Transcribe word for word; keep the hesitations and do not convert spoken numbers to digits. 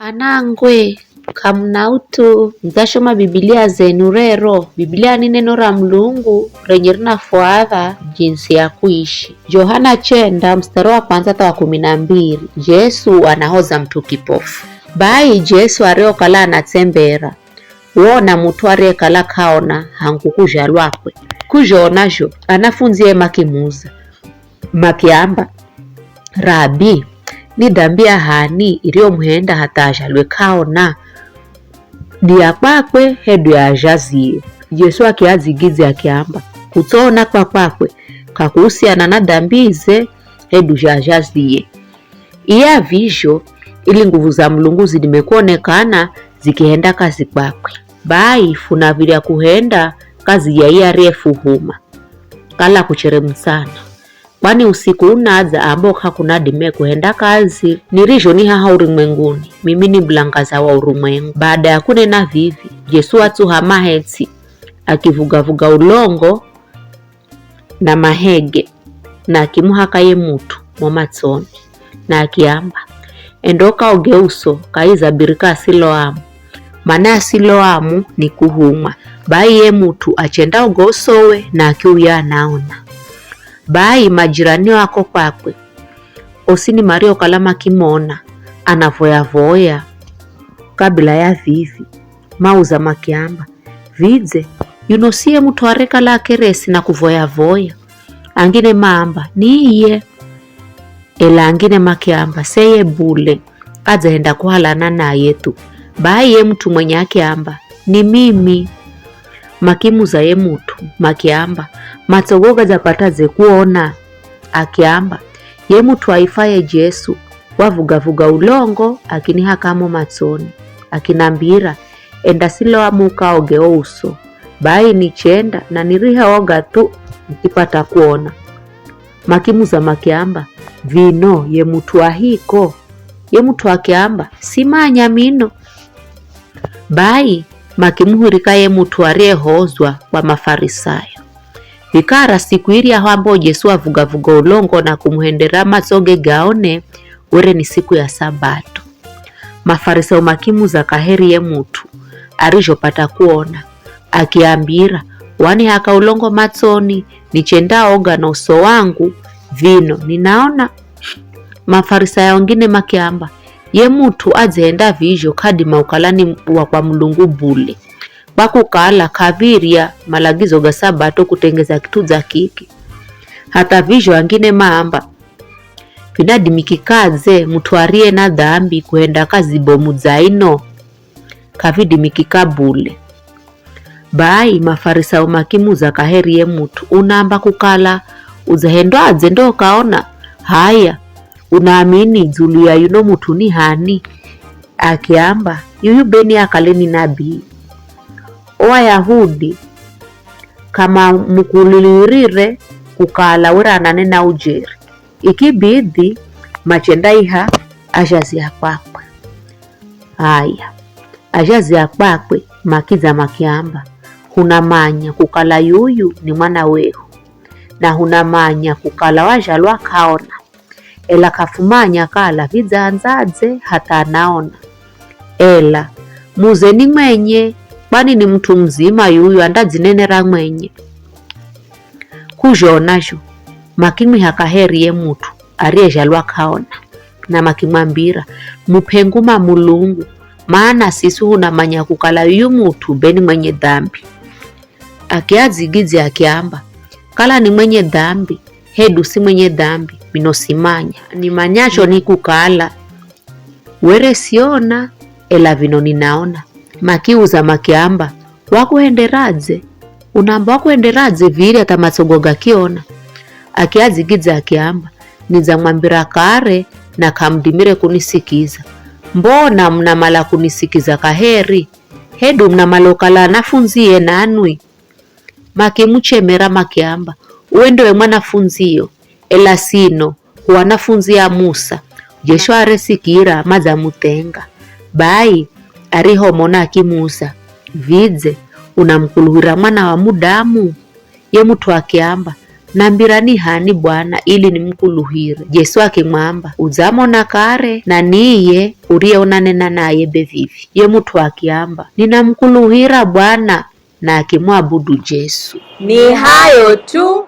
Anangwe, k'amuna ut'u, mudzashoma Bibilia zenu rero? Bibilia ni neno ra Mulungu renye rinafwaadha jinsi ya kuishi. Johana chenda mstari wa kwanza hata wa kumi na mbiri, Jesu anahoza mut'u kipofu. Bai Jesu arihokala anatsembera, wona mut'u ariyekala k'aona hangu kuzhalwakwe. Kuzhona zho, anafundzie makimuza, makiamba, "Rabi, ni dambi ya h'ani iriyomuhenda hatha azhalwe k'aona? Ni ya kwakwe hedu ya azhazie?" Jesu akiadzigidzya akiamba, "Kutsoona kwa kwakwe k'akuhusiana na dambize hedu zha azhazie. Iya vizho, ili nguvu za Mulungu zidime kuonekana zikihenda kazi kwakwe. Bai funav̱irya kuhenda kazi ya iye ariyefuhuma, kala kuchere mutsana. Kwani usiku unadza ambao k'akuna adime kuhenda kazi. Nirizho ni haha urumwenguni, mimi ni mulangaza wa urumwengu." Baada ya kunena vivi, Jesu watsuha mahetsi, akivuga-vuga ulongo na mahege, na akimuhaka ye mut'u mo matsoni, na akiamba, "Enda ukaoge uso kahi za birika ya Siloamu," mana ya Siloamu ni kuhumwa. Bai ye mut'u achendaoga usowe na akiuya anaona. Bai majirani ako kwakwe, osini mariokala makimona anavoya-voya kabila ya vivi, mauza makiamba, "Vidze, yuno siye mut'u arekala akeresi na kuvoya-voya?" Angine maamba, "Ni iye." Ela angine makiamba, "Seye bule, adzahenda kuhalana naye thu." Bai ye mut'u mwenye akiamba, "Ni mimi." Makimuza ye mut'u, makiamba, "Matsogo gadzapata dze kuona?" Akiamba, "Ye mut'u aifwaye Jesu wavuga-vuga ulongo akinihaka mo matsoni, akinambira, 'Enda Siloamu ukaoge o uso.' Bai nichenda, na niriheoga thu, nikipata kuona." Makimuza makiamba, "Vino ye mut'u ahiko?" Ye mut'u akiamba, "Simanya mino." Bai makimuhurika ye mut'u ariyehozwa kwa Mafarisayo. Vikara siku iryahu ambayo Jesu wavuga-vuga ulongo na kumuhendera matsoge gaone, were ni siku ya Sabato. Mafarisayo makimuza kaheri ye mut'u arizhopata kuona, akiambira, "Wanihaka ulongo matsoni, nichendaoga na uso wangu, vino ninaona." Mafarisayo angine makiamba, "Ye mut'u adzihenda vizho k'adima ukala ni wa kwa Mulungu bule, kwa kukala k'av̱irya malagizo ga Sabato kutengeza kit'u dza kiki." Hatha vizho angine maamba, "Vinadimikikadze mut'u ariye na dambi kuhenda kazi bomu dza ino?" K'avidimikika bule. Bai Mafarisayo makimuza kaheri ye mut'u, "Unaamba kukala udzahendwadze ndo ukaona? H'aya, unaamini dzulu ya yuno mut'u ni h'ani?" Akiamba, "Yuyu be ni akale ni nabii." O Ayahudi k'amamukuluhirire kukala were ananena ujeri, ikibidhi machendaiha azhazi a kwakwe. H'aya, azhazi a kwakwe makidza makiamba, "Hunamanya kukala yuyu ni mwana wehu, na hunamanya kukala wazhalwa k'aona, ela k'afumanya kala vidzaandzadze hatha anaona. Ela muzeni mwenye, kwani ni mut'u muzima yuyu, andadzinenera mwenye." K'uzhona zho, makimwiha kaheri ye mut'u ariyezhalwa k'aona, na makimwambira, "Mup'e nguma Mulungu, mana siswi hunamanya kukala yuyu mut'u be ni mwenye dambi." Akiadzigidzya akiamba, "Kala ni mwenye dambi, hedu si mwenye dambi, mino simanya. Nimanyazho ni kukala, were siona, ela vino ninaona." Makiuza makiamba, "Wakuhenderadze? Unaamba wakuhenderadze viri hatha matsogo gakiona?" Akiadzigidzya akiamba, "Nidzamwambira kare na k'amudimire kunisikiza. Mbona munamala kunisikiza kaheri? Hedu munamala ukala anafundzie nanwi?" Makimuchemera makiamba, "Uwe ndowe mwanafundzio, ela sino hu anafundzi a Musa." Jesu arisikira madzamuthenga. Bai arihomona akimuza, "Vidze unamukuluhira Mwana wa Mudamu?" Ye mut'u akiamba, "Nambira ni h'ani Bwana, ili nimukuluhire?" Jesu akimwamba, "Udzamona kare, na ni iye uriye unanena naye be vivi." Ye mut'u akiamba, "Ninamukuluhira Bwana," na akimwabudu Jesu. Ni hayo tu,